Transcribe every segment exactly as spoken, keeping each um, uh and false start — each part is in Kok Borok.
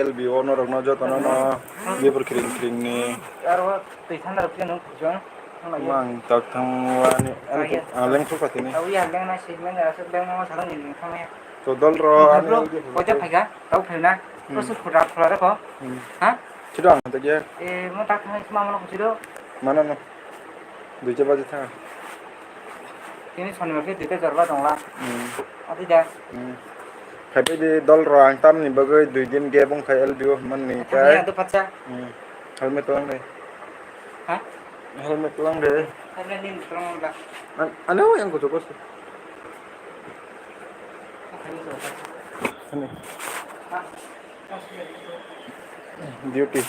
L B O norokno jotono no bebor kiring kiring ni. Aro twi thanda rok phiyano khuchung. Mang tak thang wani, ang leng thuk phatini. Tawi ya leng na si leng ya se leng ma sarang ni leng thang ya. To dol ro ani. Koita phaika, tau phaina. Hmm. Ko su khura khura ko. Hmm. Ha? Chido ang tak ya. E mo tak thang ma mo ko chido. Mana no? Duita baje thang. Tini sonibar khe duita jorba tongla. Hmm. Adi da. Hmm. Phaibai di dol ro ang tamni bagwi dui din gap wngkha L B O manni. Thangya kai. Ado pacha. Hmm. Helmet lang de. Ha? Helmet lang de. Helmet ni lang da. An-, ano yang kutu bos. Ani. Ha? Duty.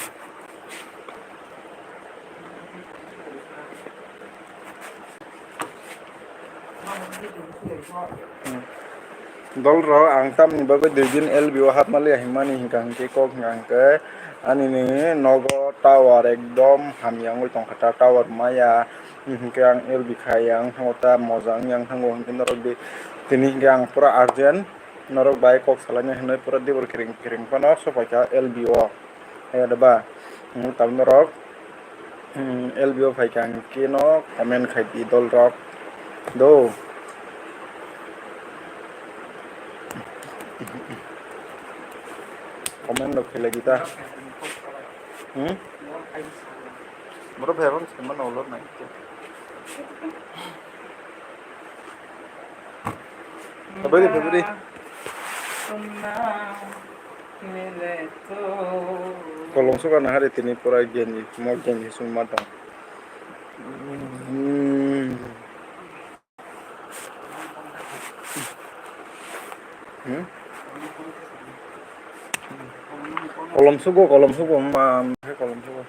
Dol rok ang tamni bagwi dui din L B O hapmali ya himani hinkha hinkhe kok hinkha hinkhe ani ni nogo tower ekdom hamya wngwi tongkha ta tower maya hinkhe ang L B khai ang thango ta moja wngya ang thango hinkhe norok di tini hinkhe ang pura urgent norok bai kok salaina hinwi pura dibor kiring kiring phano sopaikha L B O. Hai da ba? Hmm, tabuk norok, hmm, L B O phaikha ang khe no comment khai di dol rok. Do. Comment rok khelai di ta. Hmm? Borok phai abang se mano ulo nai. Abadi, abadi. Kolom suka na hari tini pura genji, mo genji sung matang. Hmm. Hmm? Kolom sugo, kolom sugo, ma, ma, kolom sugo.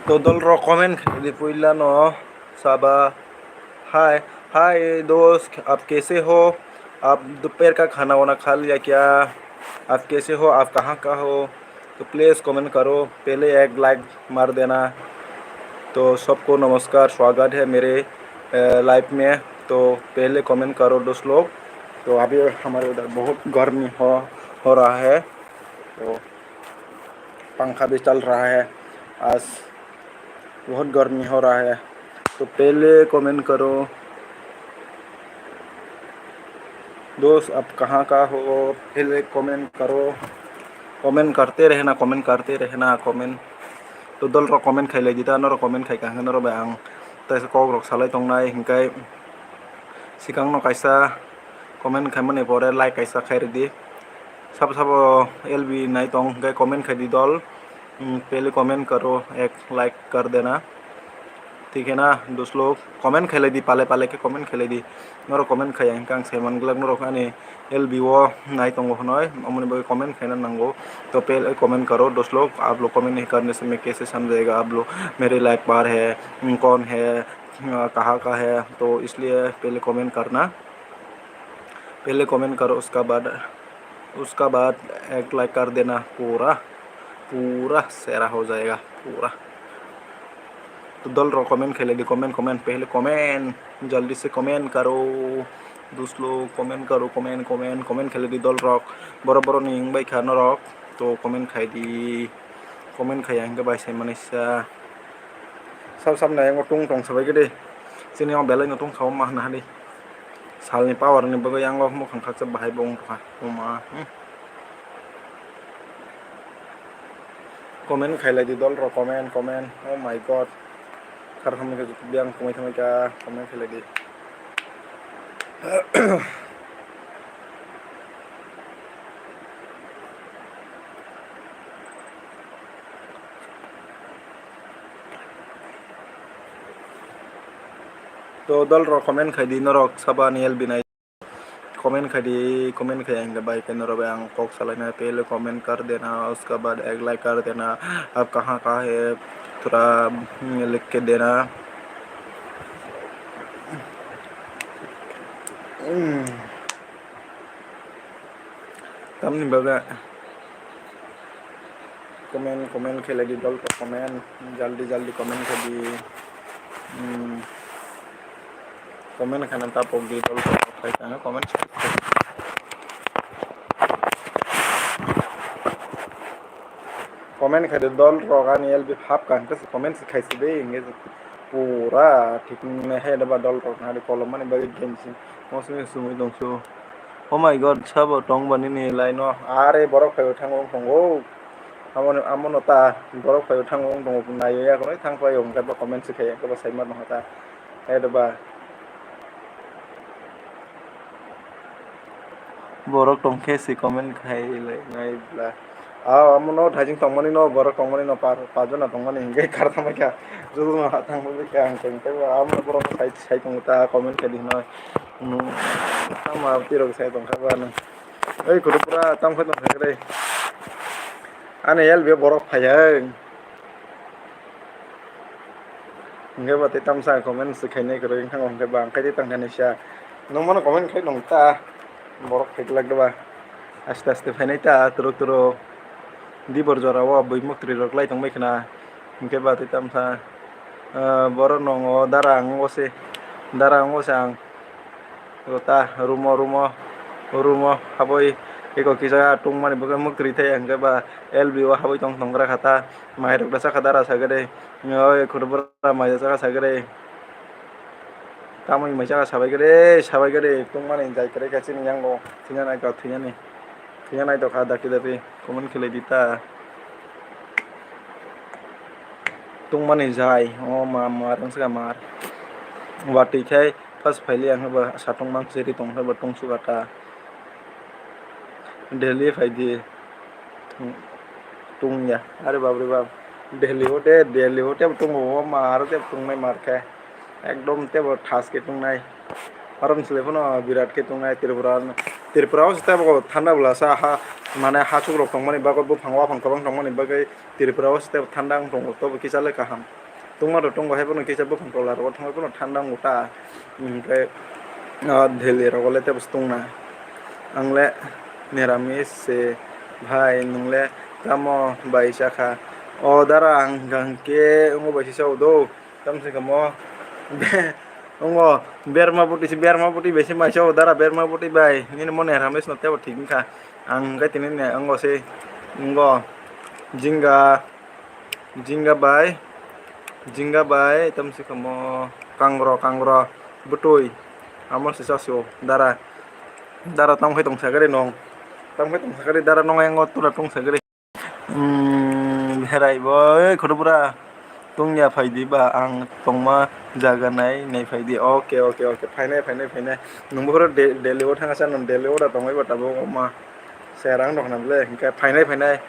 To dol rok comment khaidi puila no saba. Hi, hi दोस्त, आप कैसे हो? आप दोपहर का खाना वाना खा लिया क्या? आप कैसे हो? आप कहाँ का हो? तो प्लीज कमेंट करो, पहले एक लाइक मार देना। तो सबको नमस्कार, स्वागत है मेरे, अ, लाइव में। तो पहले कमेंट करो दोस्त लोग। तो अभी हमारे उधर बहुत गर्मी हो, हो रहा है, तो पंखा भी चल रहा है। आज बहुत गर्मी हो रहा है, तो पहले कमेंट करो। दोस्त, आप कहाँ का हो? पहले कमेंट करो। कमेंट करते रहना, कमेंट करते रहना, comment. To dol rok comment khai lai di ta, norok comment khai kha hwnkhe norok bai ang taisa kok rok salai tongnai, hwnkhe sikang no kaisa comment khai mani pore like kaisa khai ridi. Sabo sabo L B nai tong hwnkhe comment khai di dol. Hmm, पहले कमेंट करो, एक लाइक कर देना। ठीक है ना दोस्त लोग, comment khai lai di, pale pale khe comment khai lai di. Norok comment khai ya hwnkhe ang sai man glak norok ani L B o nai tongo hwnwi, omoni bagwi comment khaina nango. तो पहले कमेंट करो दोस्त लोग, आप लोग कमेंट नहीं करने से मैं कैसे समझेगा आप लोग मेरे लाइव पर है, कौन है, कहाँ का है, तो इसलिए पहले कमेंट करना। पहले कमेंट करो, उसका बाद, उसका बाद एक लाइक कर देना, पूरा, पूरा सेरा हो जाएगा, पूरा। तो dol rok comment khai lai di, comment, comment, पहले comment, जल्दी से कमेंट करो। Duslo comment karo, comment, comment, comment khailai di dol rok. Borok borok ni wng bai kha norok. To comment khai di. Comment khaiya hwnkhe bai sai manai sa. Sab sab nai yango tung tong sabai khe de. Chini o belai no tung sao ma hwnha di. Salni power ni bagwi yango mukhang khaksa bahai bo wng tongkha. Oma, hmm. Comment khailai di dol rok, comment, comment. Oh my God. Khar hamni khe biyang kumui thangwi kha, comment khailai di. To dol rok comment khai di norok saba ni L B nai. Comment khai di, comment khai ang bai khe norok bai ang kok salai na pele comment kar dena, uska baad ek like kar dena, ab kaha kaha hai thora, hmm, likh ke dena. Hmm. Tamni bagwi comment, comment khailai di dol rok comment, jaldi jaldi comment khai di. Hmm. Comment khaina ta pok di dol rok khai tanga comment. Comment khai di dol rok ani L B hap kan ta comment khai si de inge pura thik ne hai da ba dol rok na kolom mani bagwi game si mosmi sumui dong su. Oh my God, sabo tong ba nini line o? Are borok phaibo thango wng tongo. Amo, amo no ta borok phaibo thango wng tongo, naiwi ya khoroi thang paio hwnkhe bo comment se khai hwnkhe bo sai mano ta. Hai da ba. Borok tong khe se comment khai lai nai bla. Ah, amo no thaijing tongmani no, borok tongmani no, pa, pa jona tongmani hwnkhe kar tangmani kha. Joto no ha tangmani kha ang tong tei amo no borok sai, sai tongo ta comment khai di hwnwi. Tamo tirok sai tongkha ba nw. Oi kudu pura tam khai tongkha khe dei. Ani L B borok phai hai. Hwnkhe ba tei tamsa comment se khainai kwrwi wngkha hwnkhe ba ang khai tei tangkha nai sa. Nwng mano comment khai nong ta. Borok phai glak ba. Aste aste phainai ta turuk turuk. Dibor jora o bui muktri rok lai tongbai khna. Hwnkhe ba tei tamsa. Ah, borok nongo dara ang o se. Dara ang o se ang. O ta rumo, rumo, rumo haboi eko kisa tungmani bagwi muktri thai hwnkhe ba L B o haboi tong tongra kha ta. Mai rok da sakha dara sagade. Oi khurubra mai da sakha sagade. Tamoni mai sakha sabai gade, sabai gade tungmani jai kwrwi kha chini yango. Thwina nai kha, thwinani. Thwina nai tokha daki daki. Comment khlai di ta. Tungmani jai. O ma, mar wngsa mar. Watwi khai. First phaili ang bo satung mang seri tong bo tong suka ta. Delhi phaidi tungya. Are bab re bab. Delhi hote, Delhi hote tong bo ma aro te tungnai mar khe. Ekdom te bo thas khe tungnai. Aro ni sle phano birat khe tungnai Tripura. Tripura o se te bo thanda bwla sa ha mane ha chukrok tongmani bagwi buphang waphang kwbang tongmani bagwi Tripura o se te thanda wng tongo tobo kisa le kaham. Tungma rok tongo, hai phano kisa buphang tola rogo thangwi phano thanda wngo ta. Hwnkhe, ah, Delhi rogo le tebo se tongna. Ang le niramis se, bhai, nwng le tamo bai chakha? O dara, ang hwnkhe wngo bai se chao do. Tamo se kamo, be-, wngo berma bwtwi se, berma bwtwi bai se mai chao dara, berma bwtwi bai. Nini mo niramis no tebo thik wngkha. Ang hwnkhe tini ne wngo se, wngo jingga. Jingga bai, jingga bai, tamo se kamo kangro, kangro, bwtwi. Amo se chasio, dara. Dara tamo khai tong sagari nong. Tamo khai tong sagari, dara nong ayang o tura tong sagari. Hmm, berai bo, oi, khoro bura. Tungya phaidi ba, ang tongma jaga nai, nai phaidi. Oke, oke, oke. Phainai, phainai, phainai. Nwng bo khoro De-, Delhi o thangsa, nwng Delhi o da tongbai ba tabuk ma. Serang rok na ble, hingke phainai phainai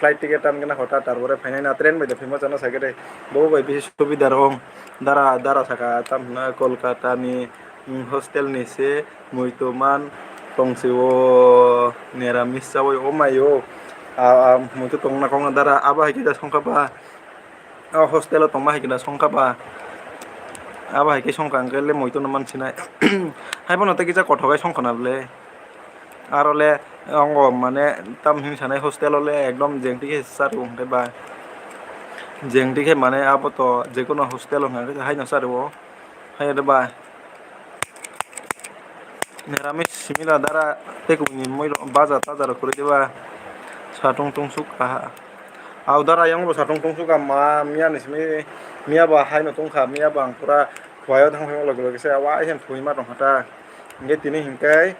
flight ticket tam gana hota, tarpore phainai na train bai de phima chana sai khe de, bo bai bisi subida rong dara dara saka tam hwnna Kolkata ni, mm, hostel ni se muitu man tong se o niramis chawi o mai o, a, a, muitu tong na kok na dara abo hai khe da songkha ba. O hostel o tongma hai khe da songkha ba. Abo hai khe songkha hwnkhe le muitu no man sinai. Hai phano tei kisa kothok hai songkha na ble. Aro le ongo mane tam hini sanai hostel o le ekdom jeng twi khe cha rw hwnkhe ba. Jeng twi khe mane abo to jekono hostel o hwnkhe haino cha rw o. Hai de ba. Niramis simi da dara tei kubuni mui rok baja taja rok kwrwi diba? Satung tungsuk aha. Au dara yang bo satung tungsuk ama miya ni simi miya ba hai no tungkha miya ba ang pura khwlai o thang phai loge loge se wa ayang thwi ma tongkha ta. Hingke tini hingke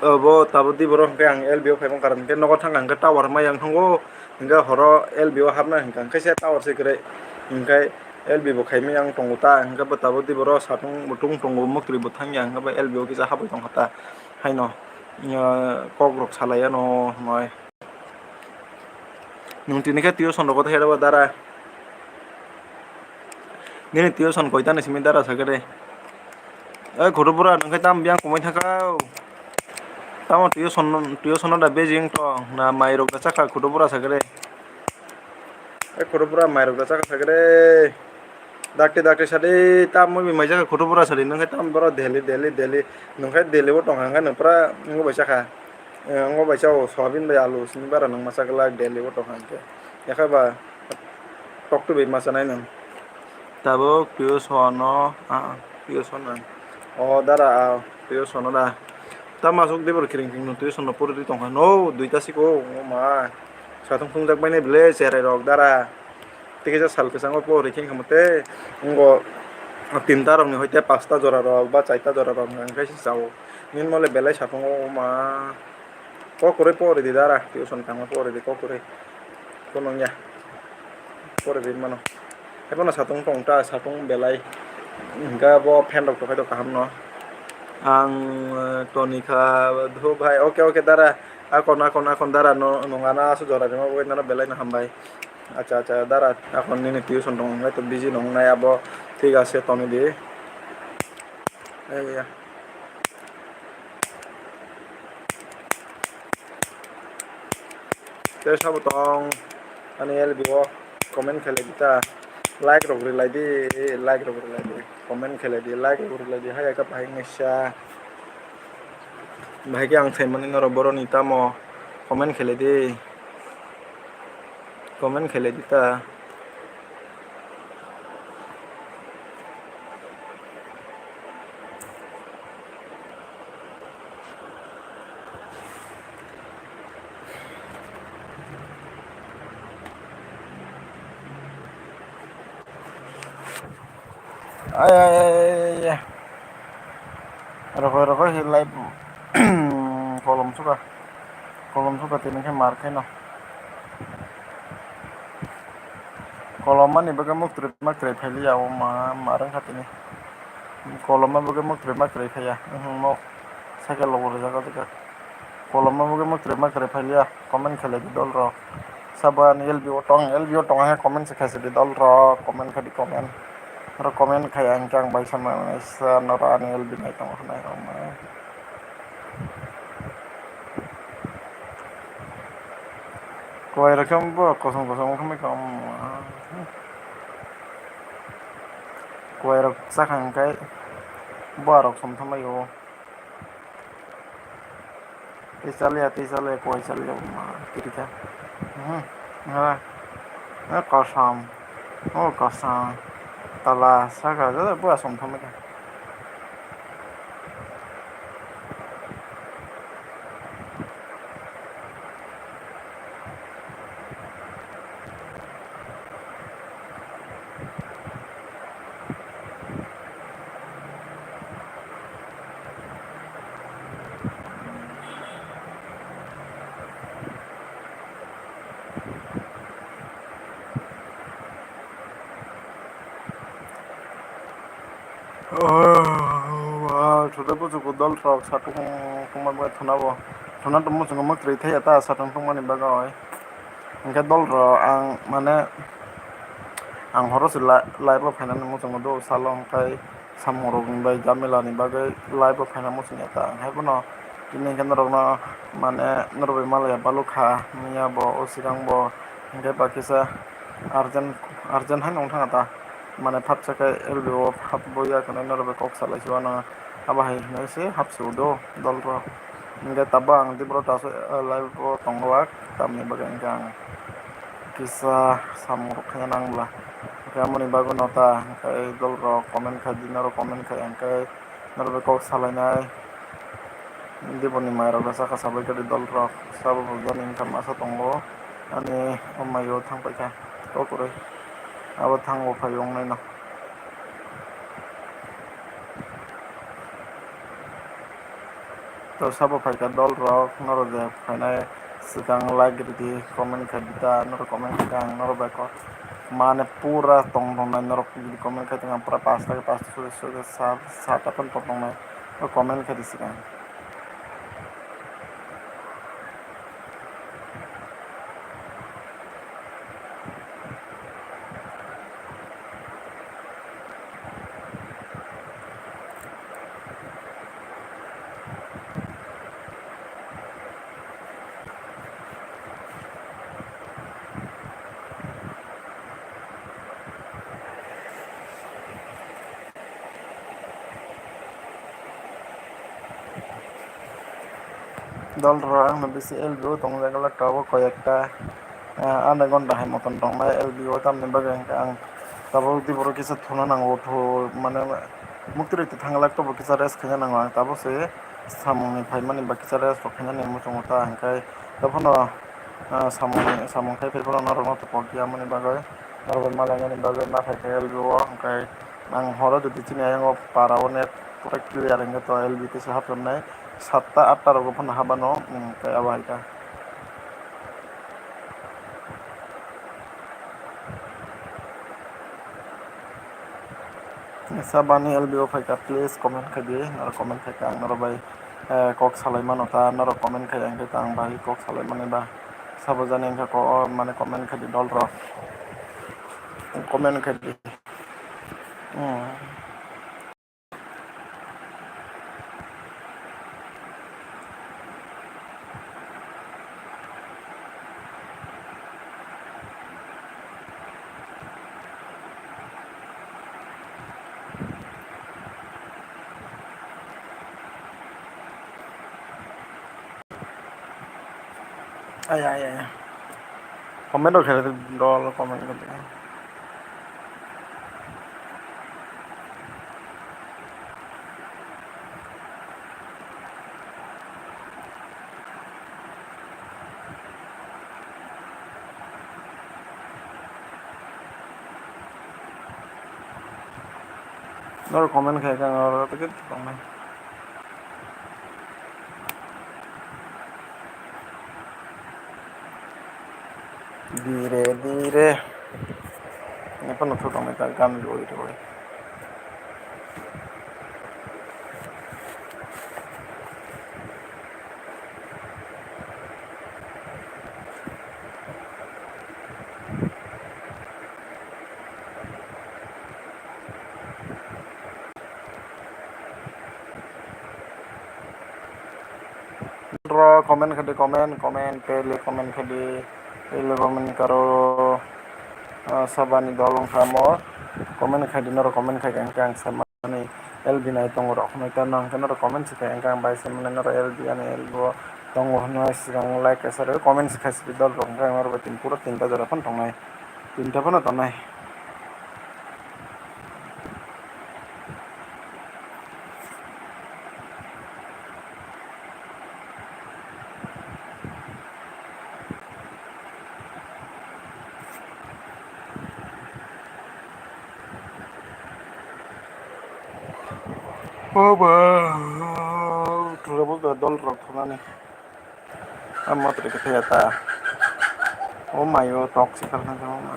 bo tabuk di borok hingke ang L B o phaimani karon hingke nogo thangkha hingke tower ma yang thango hingke horo L B o hapna hingka hingke se tower se kwrwi hingke L B bo khaimani ang tongo ta hingke bo tabuk di borok satung bo tung tongo muktwi bo thangya hingke bo L B o kisa habwi tongkha ta haino kok rok salai ano hwnwi. Nwng tini khe tuition rogo thai rw dara. Nini tuition koita ni simi dara sakhe de. Oi khotopura nwng khe tamo biyang komoi thangkha o. Tamo tuition tuition no da bejing tong na mai rok da chakha khotopura sakhe de. Oi khotopura mai rok da chakha sakhe de. Dakti dakti sadi tamo bi mai jaka khotopura sadi nwng khe tamo boro daily daily daily nwng khe daily o tong hang khe nwng pura nwng bai chakha. Ang o bai chao soyabin bai alu sini bara nang masa glak daily o tong hang khe. Yakha ba tokto bai masa nai nang. Tabuk tuition no ah tuition nang. O dara ah tuition no da. Ta masuk dibor kiring kiring no tuition no puri tong kha no duita siko o ma. Satung thungjak bai nai bele cherai rok dara. Tei kisa sal kwchango pori khe wngkha mate wngkha tinta rokni hoite pasta jora rok ba chaita jora rok hwnka khe se chao. Nini mole belai satung o ma kok kwrwi pori di dara tuition tangma pori di kok kwrwi. Kunu wngya pori di mano. Haiphano satung tong ta satung belai hwnka bo fan rok tongkha kaham no. Ang toni kha dhu bhai oke oke dara akon akon akon dara no nung ano aswk jora rima bagwi nono belai no hambai. Acha acha dara akon nini tuition tong nai to busy nong nai abo thik ase tongwi di. Ei ya. Tei sabo tong ani L B o comment khailai di ta like rok rilai di like rok rilai di comment khailai di like rok rilai di hai ka bahai ngai sa. Bahai khe ang saimani norok boroni tamo comment khailai di. Comment khailai di ta. Ay ay ay ay ay. Rokoi rokoi hi live kolom suka. Kolom suka tini khe mar khe no. Kolom mani bagwi muktwrwi maktwrwi phailiya o ma mar wngkha tini. Kolom ma bagwi muktwrwi maktwrwi phaiya. Cycle logo rijak o jaga. Kolom ma bagwi muktwrwi maktwrwi phailiya comment khailai di dol rok. Sabo ani L B o tong L B o tong hai comment se khaisidi dol rok comment khaidi comment. Oro comment khai ang khe ang bai sama sa noro ani L B nai tongo hwnwi rok ma. Kuwai rok khe bo kosom kosom wngkha mai khe. Kuwai rok chakha hwnkhe bo rok som thambai o. Tei chaliya tei chaliya kuwai chaliya ma twi kha. Hmm. Ha. Ha kosom. O kosom. Tala saka joto bo som thambai kha. Chuda bujugo dol rok satung tongma bai thuna bo thuna tongma chwngno mwkhwtwi thaiya ta satung tongmani bagwi hwnkhe dol rok ang mane ang horo se live o phainani muchungo do salo hwnkhe. Samung rok ni bai jamila ni bagwi live o phaina muchung ya ta, hai phano tini hwnkhe norok no mane norok bai malaya balukha, miya bo o swkang bo hwnkhe ba kisa urgent, urgent haino wng thang ta, mane phatsa khe L B o hap bo ya khwnwi norok bai kok salai si uanw, abo hai hwnwi se hap si o do dol rok. Hingke tabuk ang tei borok taso, eh, live o tongo, tamni bagwi hingke ang kisa samung rok khaina nang bwla. Hingke amoni bagwi no ta hingke dol rok comment khai di, norok comment khai hingke Norok bai kok salainai. Diboni mairok rwchapkha sabai khe dol rok. Sabo bo jani wngkha masa tongo. Ani o maio thang paikha. Kok kwrwi. Abo thango phai wngnai no. To sabo phaikha dol rok norok je phainai swkang like rwdi comment khai di ta norok comment khai ang norok bai kok mane pura tong tongnai norok comment khai tong ang pura pasta pasta suri suri sa sata phano tong tongnai comment khai di swkang. Dol rok ang no bisi L B O tong jak le tabuk koi ekta, ah, adha ghonta hai motom tong nai L B O tamni bagwi hwnkhe ang tabuk tei borok kisa thuna nango, thu mane muktwi rok thang lak tabuk kisa rest khaina nango ang tabuk se samung ni phaimani ba kisa rest rok khainani muchungo ta hwnkhe tei phano. Ah, samung, samung khai phai phano norok no topok ya mani bagwi, norok bai malainani bagwi ma khai khe L B O hwnkhe ang horo jodi chini ayang o para o net pura clear wngkhe to L B T se hapjamnai satta atta rogo phano habano, um, tei abo hai kha. Sabani L B O phaikha, please comment khai di, norok comment khai kha, ang norok bai, eh, kok salai mano ta, norok comment khai ang khe ta ang bai kok salai mani ba, sabo jani wngkha ko, mane comment khai di dol rok, comment khai di. Hmm. Aya, aya, aya. Comment rok khe dol comment rok. Norok comment khai kha, ang oro ticket tongnai. Dire, dire. Ini pun nutu tongnai ta, gan roi, roi. Bro, comment khai di, comment, comment, pele comment khai di, pele comment karo, ah, sabani dol wngkha mo, comment khai di, norok comment khai kha, hwnkhe ang sama. Ani L B nai tongo rok hwnwi ta nang khe norok comment se khai wngkha ang bai se mwnai norok L B ani L B o tongo hwnwi swkang like kaisa rw comment se khai sidi dol rok hwnkhai norok bai tin pura tinta jora phano tongnai tinta phano tongnai. Obo, tura bo dol rok thunani. Amo tere khe thaya ta. O mayo tok se kal khan jamo ma.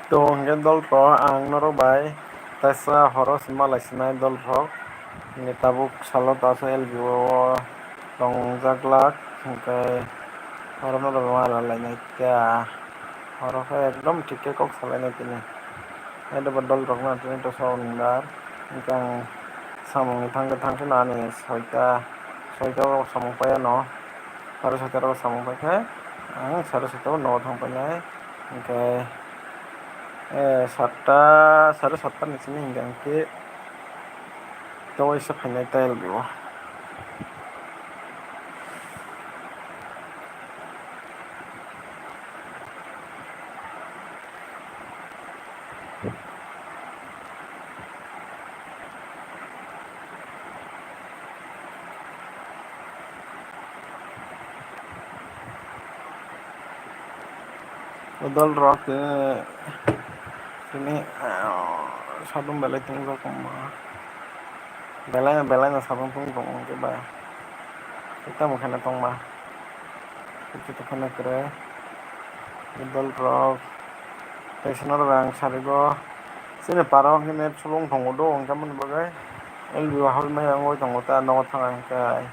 To hwnkhe dol rok ang norok bai taisa horo se malai sinai dol rok. Hwnkhe tabuk salo taso L B O o tongjak glak hwnkhe oro norok malai lainai kha. Oro khe ekdom thik khe kok salainai tini. Haida bo dol rok no tini toso o nwngjak hwnkhe ang samung ni thang khe thang khe nani soita soita o samung pai ano. Sare soita o samung pai khe ang sare soita o nogo thang painai. Hwnkhe, eh, satta, sare satta ni simi hwnkhe ang khe tei waisa phainai ta L B O. O dol rok tini, tini, ah, sabung belai tongjak wngma. Belai no, belai no sabung tong tongo hwnkhe ba. Tamo khe no tongma. Tei tongkha no kwrwi. O dol rok. Tei sino rok ang sarigo. Chini para o hwnkhe net sulung tongo do, hwnkhe aboni bagwi L B O habwi maya wngwi tongo ta nogo thang ang khe.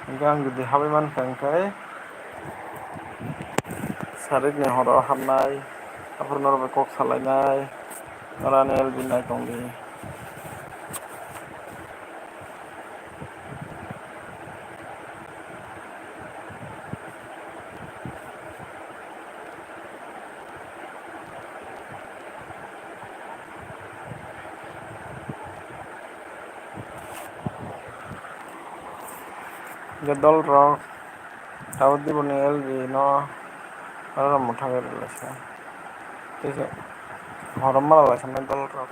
Hwnkhe ang jodi habwi mankha hwnkhe, sarik ni horo habnai, aphuru norok bai kok salainai, oro ani L B nai tongdi. Je dol rok tabuk diboni L B no oro motha berwi laisa. Tei se horo mala laisa dol rok.